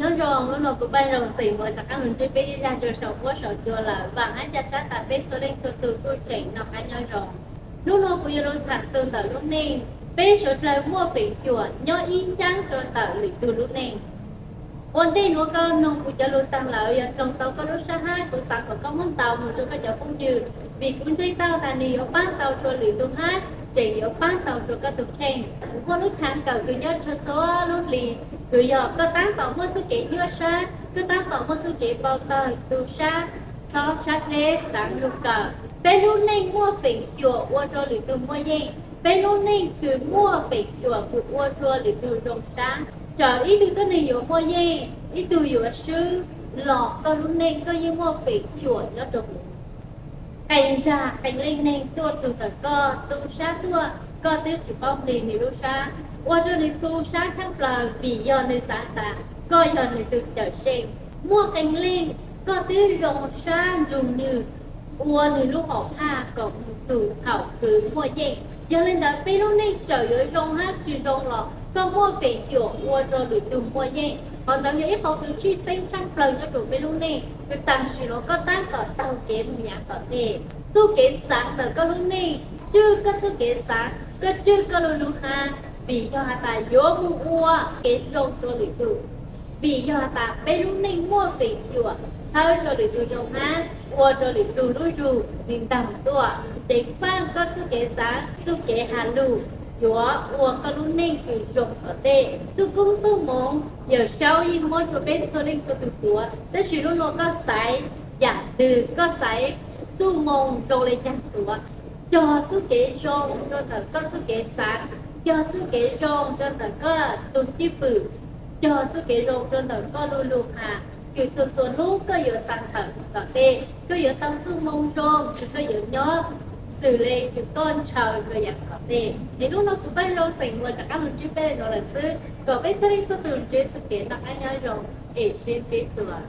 Nyob zoo, hnub no kuv Paj Zoo xeem muas rov qab los ntsib peb ib zag rau saum huab saum cua lawm. Vam hab ca sab tas peb txhua leej txhua tug kuj tseem noj qab nyob zoo. Hnub no kuv yuav lug tham txug ntawm lub neej, peb suav dlawg muaj feem xyuam nyob ib ntsab rua ntawm lwm tug lub neej. Ua ntej nuav koj noog kuv cov lug taag lawm, yog dloog tau koj lub sab hab, kuv xaav kom koj muab ntaus moog rua koj cov phooj ywg, vim kuv ntseeg tau tas nwg yuav paab tau rua lwm tug hab tseem yuav paab tau rua koj tug kheej. Kuv muaj lub khav kawm kws nyob txhua txhua lub hli, kws yog koj taab tom muaj txuj kev nyuaj sab, koj taab tom muaj txuj kev npau tawg tu sab, txhob sab dleb xaav lug kawm. Peb lub neej muaj feem xyuam ua rua lwm tug muaj yeej. Peb lub neej kws muaj feem xyuam kws ua rua lwm tug zoo sab. Txawm ib tug tuab neeg yuav muaj yeej, ib tug yuav swb, los koj lub neej koj yeej muaj feem xyuam nyob rua huv. Qee zag qee leej neeg tuaj txug ntawm koj, tu sab tuaj, koj twb tsi paub hli nwg lub sab, ua rua nwg tu sab tshaaj plawg vim yog nwg xaav tas koj yog nwg tug cawm seej. Muaj qee leej koj twb zoo sab nrug nwg, ua nwg lub hom phaj kom moog txug thaum kws muaj yeej. Yog le ntawd peb lub neej txawm yuav zoo hab tsi zoo los koj muaj feem xyuam ua rua lwm tug muaj yeej. Qhov ntawd yog ib qhov kws tshwj xeeb tshaaj plawg nyob rua peb lub neej, kws taam sim nuav koj taab tom taug kev moog yaav tom ntej. Txuj kev xaav ntawm koj lub neej, tswj koj txuj kev xaav, koj tswj koj lub lub hab, vim yog has tas yuav moog ua kev zoo rua lwm tug. Vim yog has tas peb lub neej muaj feem xyuam txhawb rua lwm tug zoo hab ua rua lwm tug lub zug nwg ntaag tuaj. Ceev faaj koj txuj kev xaav, txuj kev has lug yuav ua koj lub neej kws zoo tom ntej. Txuj koob txuj moov Yawm Saub yeej muab rua peb txhua leej txhua tug tuav, tab sis lub nuav koj xaiv yaam twg, koj xaiv txuj moo zoo le caag tuav. Cog txuj kev zoo rua ntawm koj txuj kev xaav, cog txuj kev zoo rua ntawm koj tug cwj pwm, cog txuj kev zoo rua ntawm koj lub lub has, kws txhua txhua nub koj yuav xaav tawm tom ntej, koj yuav tau txuj moo zoo kws koj yuav nyob xws le kws koj ntshaw rua yaav tom ntej. Es hnub nuav kuv Paj Zoo xeem muas rov qaab lug ntsib peb le nuav lawm xwb, kom peb txhua leej txhua tug ntsib txuj kev noj qab nyob zoo, es sib ntsib dlua.